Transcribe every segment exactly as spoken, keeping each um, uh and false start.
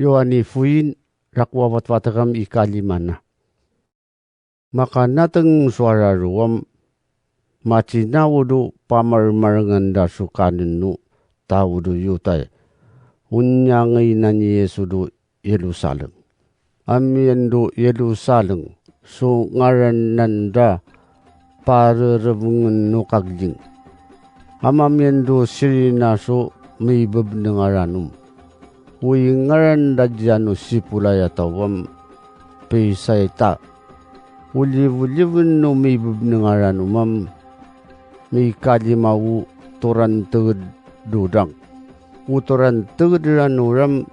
Ioane Fwin, rakoa batbatakam I-Karimana. Ma kanateng tuararuam, ma ti na uodo bwamwaremwarenganda tu kaninnu taudo I-Iutaia, unniangeina n Iesu do Ierutarem. Am ien do Ierutarem, ti ngaran nanda Bwarerebwingen Nukarieng. Am ien do tirina ti mei bebwenengaranum. Uingaran raia n tiburaea tauam Betsaita. Uliuliwin no mei bebwenengaranum am mei karimau toran teued do rang. Utoran teued ranoram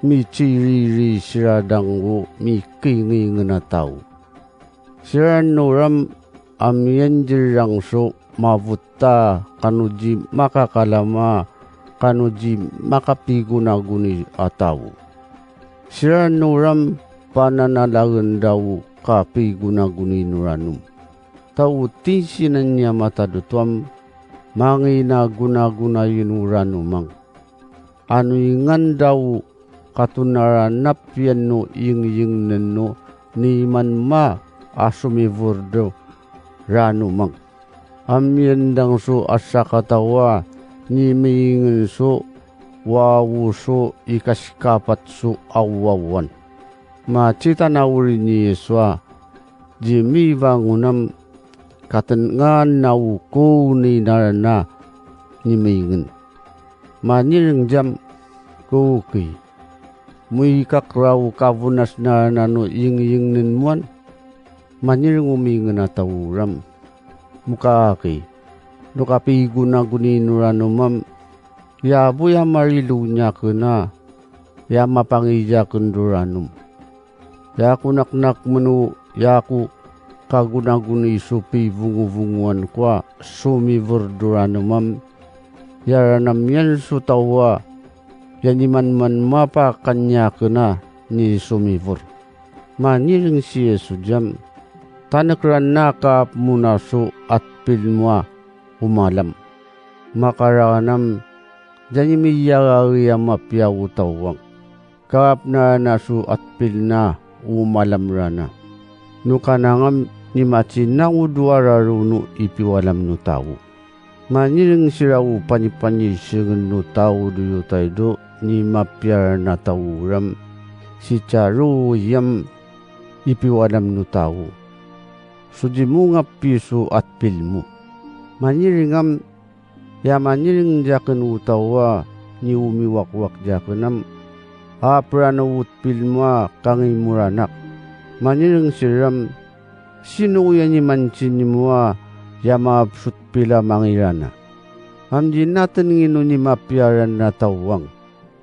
mei tiriri tira rang ao mei kingingena tau. Tira ranoram am ien te rang ti mwabuta kanoan te mwakakarama, kanoan te mwakabigunagunei atauro. Tira ranoram bwa n ana raun rau kabigunagunei noranum. Tau tintinan aia mataniwin, mwangaina gunagunain noranum ang. Anuingan rau katunara nabian no ingingnen no niman ma a tumiwor do ranum ang. Am ien rang ti a tia kataua ni meingen ti, uau ti, ikatikabati ti, auauan. Ma ti tanauri n Iesu ae ti mei wangunam, katengaan au kou n inarana ni meingen. Mwanireng tiam, ko ukei. Mwikaki rau kabunati n arana no ingingnen moan. Mwanireng umingena tauram. Mukaki. N kabigunagunei noranum am. E a boo ae marirou n akea, e a mwabangei akea n noranum. E a kunakunak meno, e a ku kagunagunei ti bibungubunguan ko a tumiwor noranum am. E a ranam ien ti taua, e a nimanman mwaba kan akea ni tumiwor. Mwanireng ti Iesu tiam. Tanekira n akea bwa moan ti atbil moa umwalam. Ma karanganam, e a ni mei ae aia mwabiau tauang. Kabwarabwara n arana ti atbil n umwalam rana. N kanangam ni ma ti na uodo ararou n ibiwaram n tau. Mwanireng ti rau bwanibwani tingin n taudo Iutaia n mwabiara n tauram. Ti tia roo iam ibiwaram n tau. Ti tia mungabwi ti atbil moa. Mwanireng am, e a mwanireng n te aken utaua ni umiwakwak n te akenam. A bwara n utbil moa kangei moranak. Mwanireng tiram, ti noia ni mwantin moa, e a mwabuti bira mwangairana. Am ti na tenengi n ni mwabiara n tauang.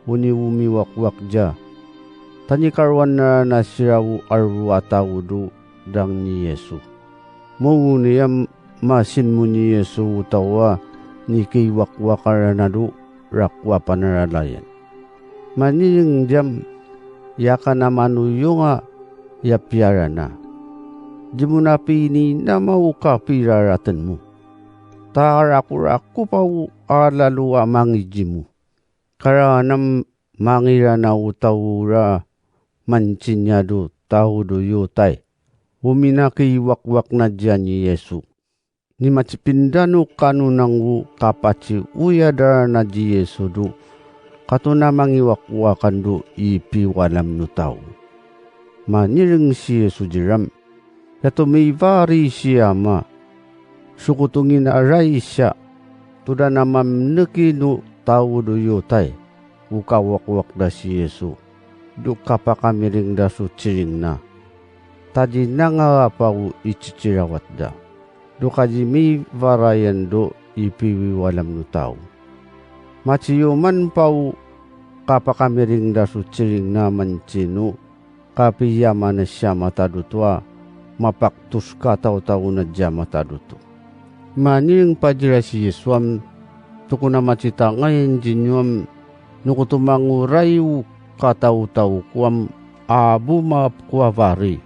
Ao ni umiwakwak n te, tani karoan arana ti rau arua taudo rang n Iesu. Moan iam ma ti moan Iesu utaua ni keiwakwaka rana n rakoa bwanara raean. Mwanireng tiam, e a kanamanu ionga e a biarana. Ti muna bini nama uka bira raten moa. Tara korakoba u ara rua mwangaiti moa. Karanganam mwangairana utaura mwantin aro taudo Iutaia. Umwina keiwakwak n te Iesu. Ni mwaiti bira n kanunangu kabati uia darana n te Iesu n katona mwangiwakwakan te ibiwaram n tau. Mwanireng ti Iesu tiram. E a tomei bwa ritia ma. Ti kutungina raitia. Turanamam n aki n taudo Iutaia. Ukawakwak n te Iesu. N kabwakamiring n te tiring na. Tati nanga bwa u ititirawat n. N katimwei bwa raean te ibiwaram n tau. Mwaiti ioman bwa u kabwakamiring n te tiring na mwantin u. Kabiia mwanati ae matarotoa, ma bwa tuska tautauna n te mataroto. Mwanireng bwa tera ti Iesu am, ti kona mwaitita ngaia n tiniam, n kotomwangurai u katautauko am, a boo ma abkoa bwa are.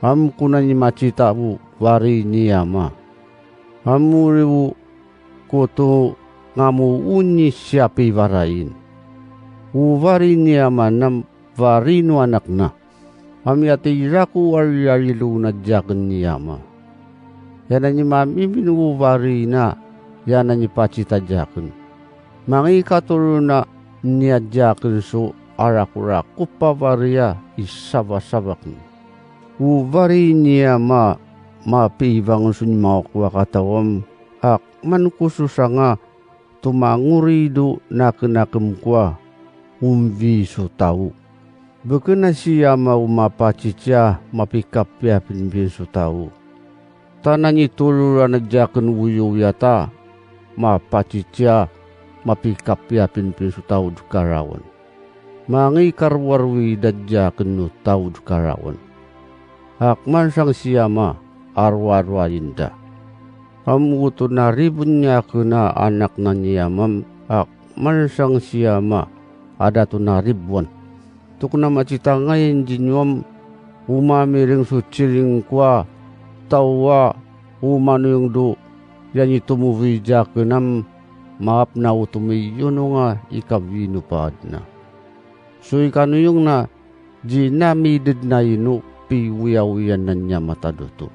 Am kona ni mwaitita u bwa are n iama. Am uri u koto nga moa unni ti a bwai bwa raein. Uwari Niama n am wari nuanakna. Am I a teirake uariari iroun Tiakin Niama. E a nangi mamimi n uwarina, e a nangi bati Tiakin. Manga I katorona n Tiakin, ti a rakorako bwa waria I tawasawakin. Uwari Niama, ma bebang ti ni manga koa katauam, ak man ko tuanga, to mangori iroun Nakinakim ngkoa, um wi totau. Bukina Tiama, um a batitia, ma bika bia binbin totau. Tanan I toro rana Tiakin uiuiata, ma batitia, ma bika bia binbin totau n te karawan. Manga I karuarui Tiakin n totau n te karawan. Ak man tiang Tiama, aroaroainda. Am utu n ribun Tiakin anakna Niamam, ak man tiang Tiama, adato n ribuan. Tokin am atitangain tinuam, um a miring tutiring ngkoa, taua, um a noyongdo, ia ni tumubwi Tiakinam, ma abna utu mei ononga ika winu badna. Ti kanoyongna, ti na mei dednaino, bwi wiawian Niama Tadoto.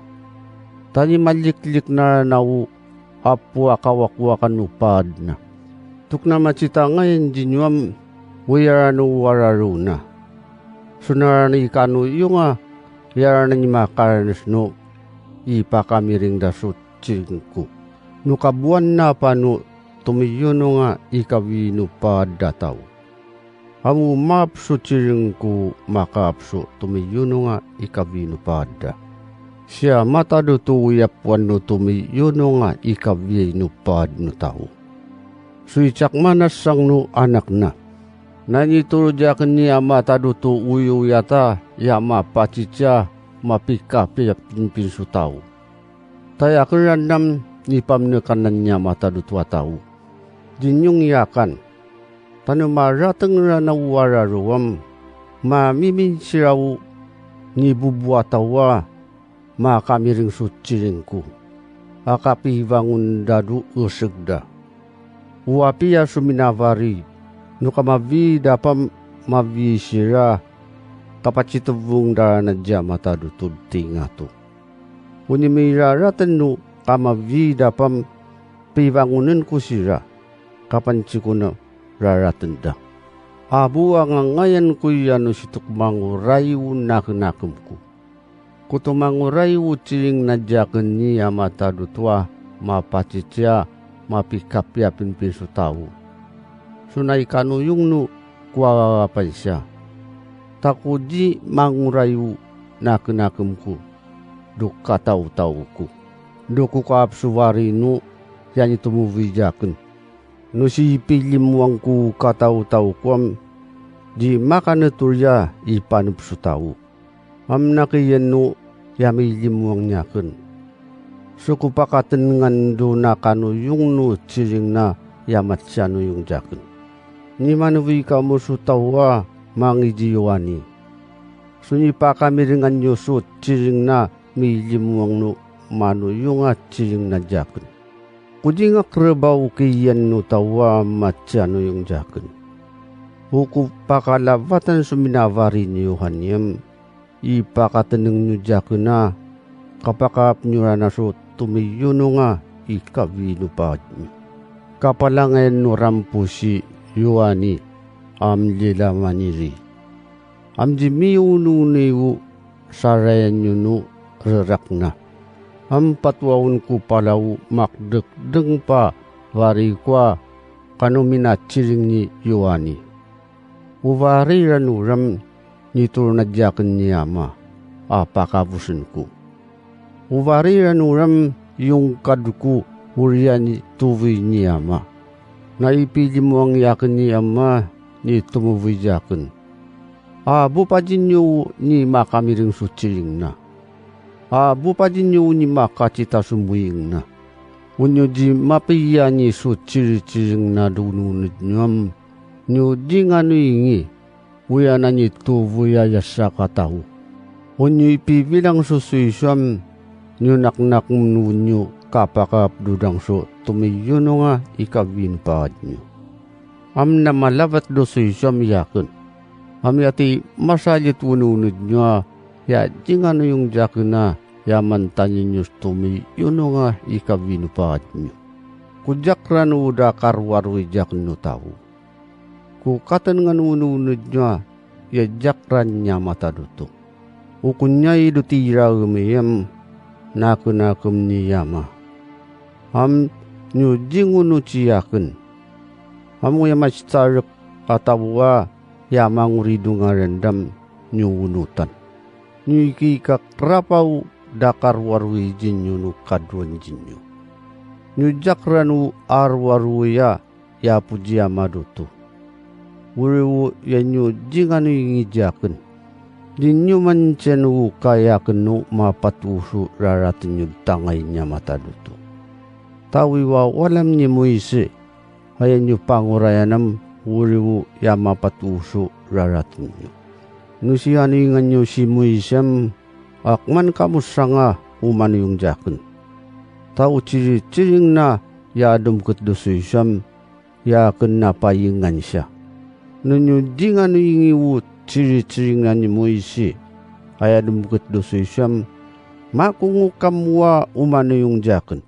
Tani maliklik n aranau, abua kawakuakan badna. Tokin am atitangain tinuam, wei arano uararona. Ti na rani kanoyonga, e a rani ma karanetino, I baka miring da tutiringko. N kabuan abano, to mei ononga ika winu bad tau. Am um a butiringko ma kabutio to mei ononga ika winu bad. Tiama Tadoto, e a buanno to mei ononga ika winu bad n tau. Ti tiak ma na tiang no anakna. Nani toro Tiakin Niama Tadoto uiuiata, ia ma batitia, ma bika bia binbin totau. Taekan rannam ni bamnekanan Niama Tadoto a tau. Tinyong I akan. Tano ma ratengerana uararoam, ma mimin tirau ni bubua taua, ma kamiring tutiringko. Aka bibwangun raru utikda. Uabia ti minawari, n kamawirabam, mawitira, kabwatitibung rana Tiama Tadoto n te ingato. Unimei raraten no kamawirabam, bibwangunin kutira, kabwantikuna raratenda. Abua ngangaia n kuia no ti toki mangoraiu n Nakinakimko. Ko to mangoraiu tiring n Tiakin Niama Tadoto, ma batitia, ma bika bia binbin totau. Ti na I kanoyong no ko a wawabaitia. Taku ti mangoraiu Nakinakimko. N katautauko. N ko kabutiwarino, ia ni tumubwi Tiakin. N ti bilimoangko katautaukoam, ti maka n toria I bani butau. Am nakeia no, ia mei limoang Tiakin. Ti ko baka teningan n na kanoyong no tiringna, ia ma tia noyong Tiakin. Ni mani wi kamoto taua, ma ngke ti Ioane. Ti ni baka miringan ioto tiringna, mei limoang no, ma noyonga tiringna Tiakin. Ko ti ngak rebwau keian no taua ma tia noyong Tiakin. Ko baka lawatan ti minawari n Ioaneam, I baka teningnio Tiakina, kabwakabnio rana to mei ononga ika winu badnio. Kabwarangain no rambuti Ioane, am lelamaniri. Am ti mei ununeiu, taraenio no rerakna. Am batuaun ko bwarau makdekdeng bwa wariko a kanomina tiring ni Ioane. Uwari ranoram n toro n Tiakin Niama, a baka butinko. Uwari ranoram iong kaduku uria n tubwi Niama. N ai bilimoang Iakin Niama n tumubwi Iakin. A bubati n iou ni ma kamiring tutiringna. A bubati n iou ni ma katita tumwingna. Unio ti mabia ni tutiritiringna n ununioam. N iou ti nganoingi. Ueana n tubwi aia tia katau. Unio I bibilang tutiutuam, n iou naknakum n unio kabwakabnurang to mei ononga ika winu badnio. Am na maraba te Lord Iesu am iakin. Am ae te mwatia te unununio, e a tinga n iungiakina, e a man taninio te tome i ononga i kawinubaanio. Ko tiaki ranu n ra karuarui iakin Otabu. Ko kataninga n unununio, e a tiaki ran aomata Loto. Ukun iai roti iraum iam, nakinaki n iama. Am, n iu tingun tiakin. Am, e a mwaiti tarik Otabu, e a manguri n ungaran ram, n iu unutan. N iu kika rabau n ra karuarui tinio n karuan tinio. N iu tiaki ranu aruaruia, e a butia ma Loto. Uriu, e a n iu tinga n iungiakin. N iu man tia n ukaeakin ma batuutu raratinio tangai n aomata Loto. Tawi wa waram ni moiti, ae n iu bangora ae nam, uriu e a ma batuutu raratinio. N uti aningan iu ti moiti am, ao ko mani kamutianga uman iungiakin. Tau tiritiringna, e a rimwiki te Lord Iesu am, e a kinna bwaingantia. N iu tinga n iungiu tiritiringna ni moiti, ae a rimwiki te Lord Iesu am, ma ko ngukam ua uman iungiakin.